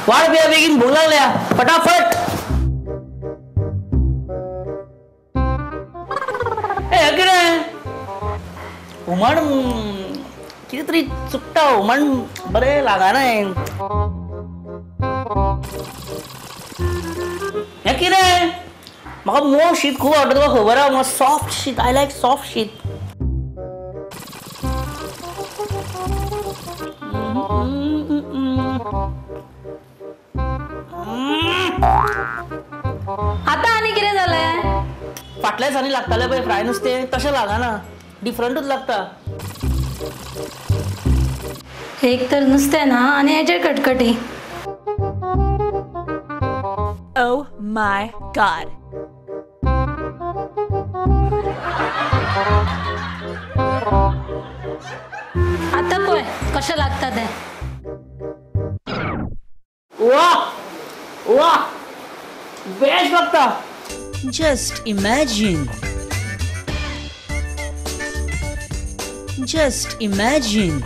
वाड बिया बेगीन, भूक लागल्या, फटाफट. ए कितें हुमण कितें तरी चुकता, हुमण बरें लागना. हें कितें, म्हाका मोव शीत खूब आवडटा, तुका खबर आहा. म्हाका सॉफ्ट शीत, I like soft शीत. आतां आनी कितें जालें? फाटल्या दिसांनी लागतालें पळय फ्राय नुस्तें, तशें लागना, डिफरंटूच लागता. एक तर नुस्तें ना आनी हेचेर कटकटी. Oh my God. आतां पळय कशें लागता तें. वा वा, बेस्ट लागता. Just imagine. Just imagine.